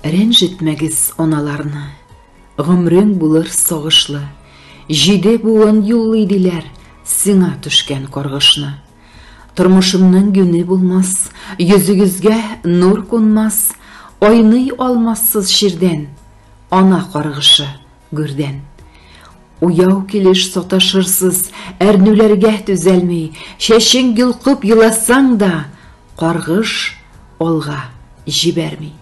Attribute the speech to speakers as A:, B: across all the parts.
A: Рәнҗетмәгез аналарны, гомрең булыр сагышлы. Җиде буын юллый диләр сиңа төшкән каргышны. Тормышымның юне булмас, йөзегезгә нур кунмас, айный алмассыз чирдән, ана каргышы гүрдән. Уяу килеш саташырсыз, әрнүләргә түзәлми, чәчең йолкып еласаң да, каргыш алга җибәрми.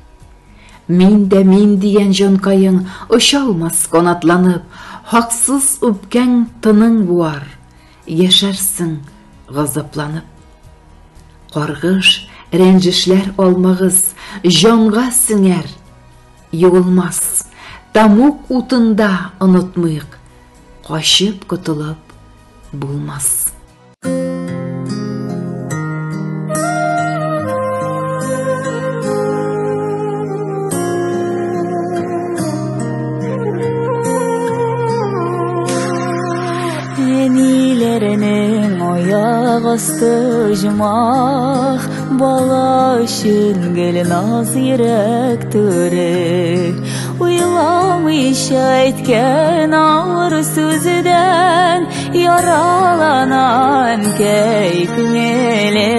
A: Мин дә мин дигән җанкаең очалмас канатланып, хаксыз үпкәң тының буар, яшәрсең газапланып. Каргыш, рәнҗешләр алмагыз, җанга сеңәр, юылмас. Тәмуг утында онытмыйк, качып котылып булмас.
B: Әниләренең аяк асты оҗмах, бала өчен гел наз йөрәк түре. Уйламыйча әйткән авыр сүздән яралана әнкәй күңеле.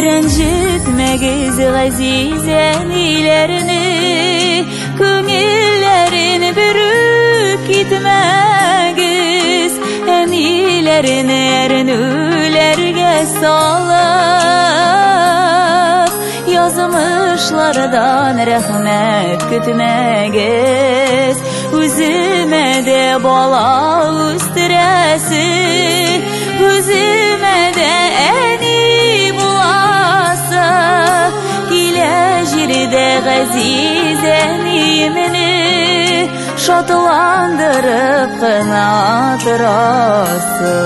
B: Рәнҗетмәгез газиз әниләрне, күңелләрен берүк китмәгез. Әниләрен әрнүләргә салып, язмышлардан рәхмәт көтмәгез. Үземә дә бала үстерәсе, үземә дә әни буласы. Килә җирдә газиз әниемне шатландырып кына торасы.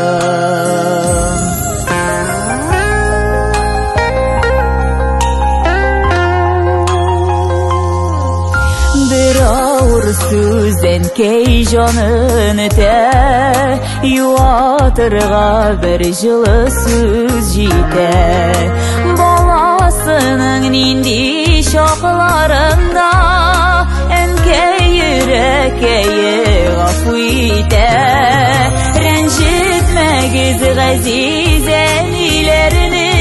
B: Бер авыр сүз әнкәй җанын өтә, юатырга бер җылы сүз җитә. Баласының нинди чакларында әнкәй йөрәкәе гафу итә. Рәнҗетмәгез газиз әниләрне,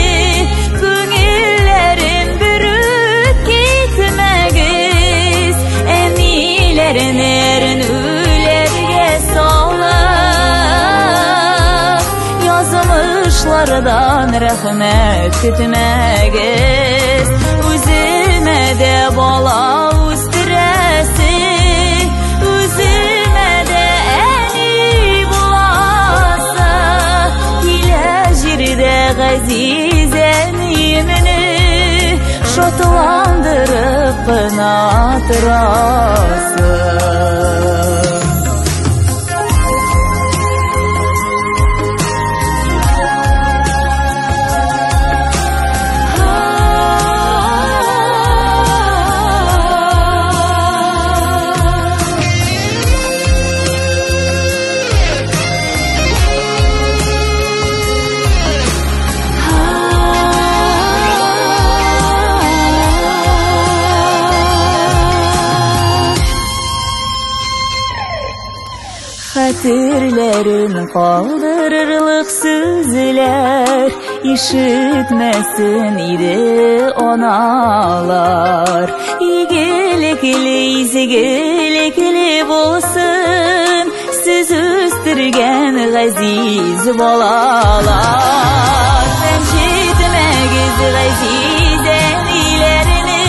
B: күңелләрен берүк китмәгез. Әниләрен әрнүләргә салып, язмышлардан рәхмәт көтмәгез. Үземә дә бала үстерәсе, үземә дә әни буласы. Килә җирдә газиз әниемне шатландырып кына торасы. Хәтерләрен калдырырлык сүзләр ишетмәсен иде аналар. Игелекле, изгелекле булсын сез үстергән газиз балалар. Рәнҗетмәгез газиз әниләрне,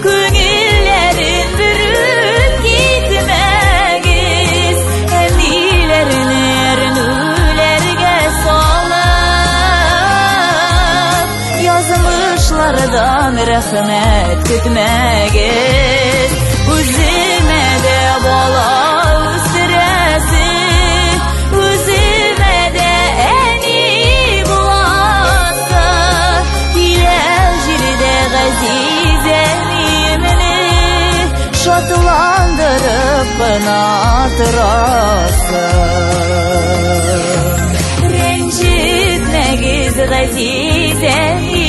B: күңелләрен берүк китмәгез. Әниләрен әрнүләргә салып, язмышлардан рәхмәт көтмәгез. Үземә дә бала үстерәсе, үземә дә әни буласы. Килә җирдә газиз әниемне шатландырып кына торасы. Рәнҗетмәгез газиз әниемне,